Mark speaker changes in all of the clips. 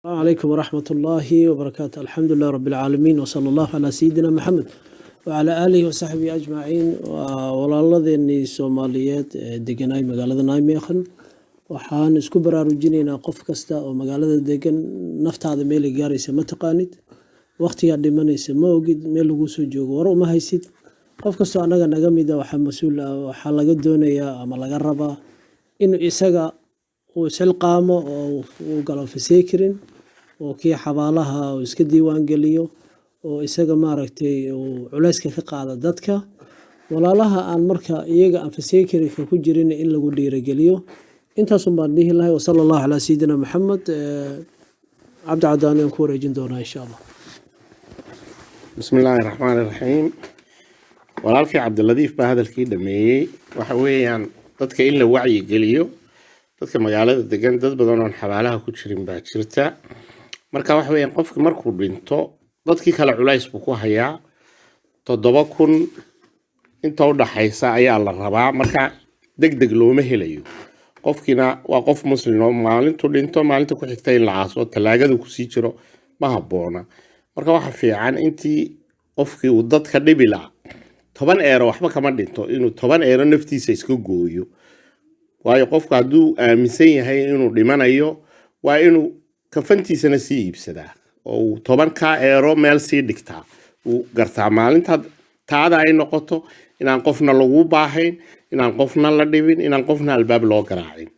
Speaker 1: السلام عليكم ورحمة الله وبركاته. الحمد لله رب العالمين، وصلى الله على سيدنا محمد وعلى آله وصحبه أجمعين. Walaaladeenii Soomaaliyeed ee deganay magaalada Nijmegen, waxaan isku baraarujinaynaa qof kasta oo magaalada degan: naftaada meelay gaaraysa ma taqaanid, waqtigaad dhimanaysa ma ogid, meel laguu soo joogo war uma haysid. Qof kastoo annaga naga mida waxaa mas-uul ah, waxaa laga doonayaa ama laga rabaa inuu isaga uu isxilqaamo oo uu galo verzekering, oo kii xabaalaha uu iska diiwaan geliyo, oo isaga maaragtay uu culayska ka qaada dadka walaalaha aan marka iyaga aan verzekeringka ku jirin in lagu dhiirageliyo. Intaasun baan dhihi lahay. وصلى الله على سيدنا محمد. Cabdi Cadaani aan ku wareejin doonaa, insha Allah.
Speaker 2: بسم الله الرحمن الرحيم. Walaalkii Cabdiladiif baa hadalkii dhameeyey. Waxa weeyaan dadka in la wacyi geliyo, dadka magaalada degan, dad badan oon xabaalaha ku jirin baa jirta. Marka waxa weeyaan, qofki markuu dhinto dadkii kale culays buu ku hayaa. 7,000 inta u dhaxaysa ayaa la rabaa. Marka deg deg looma helayo. Qofkiina waa qof Muslim oo maalintu dhinto maalinta ku xigta in la aaso, talaagadu kusii jiro ma habboona. Marka waxa fiican intii qofkii uu dadka dhibi lahaa, 10 eero waxba kama dhinto, inuu 10 eero naftiisa iska gooyo. Waayo, qofku hadduu aaminsan yahay inuu dhimanayo, waa inuu kafantiisana sii iibsadaa oo uu 10-kaa eero meel sii dhigtaa, uu gartaa maalinta taada ay noqoto inaan qofna lagu baahayn, inaan qofna la dhibin, inaan qofna albaab loo garaacin.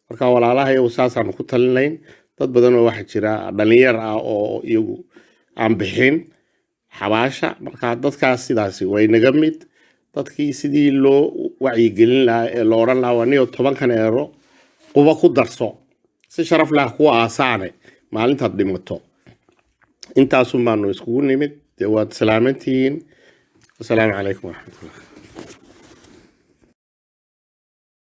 Speaker 2: Marka walaalahayow, saasaanu ku talinayn. Dad badan oo waxaa jira dhalinyar ah oo iyagu aan bixin xabaasha. Marka dadkaas sidaasi way naga mid. Dadkii sidii loo wacyigelin lahaa ee lo odhan lahaa, waa niyo 10-kan eero quba ku darso, si sharaf lah kuwa aasaane maalintaad dhimato. Intaasun baanu iskugu nimid. Dee waad salaamantihiin. Wasalaamu calaykum waraxmatullah.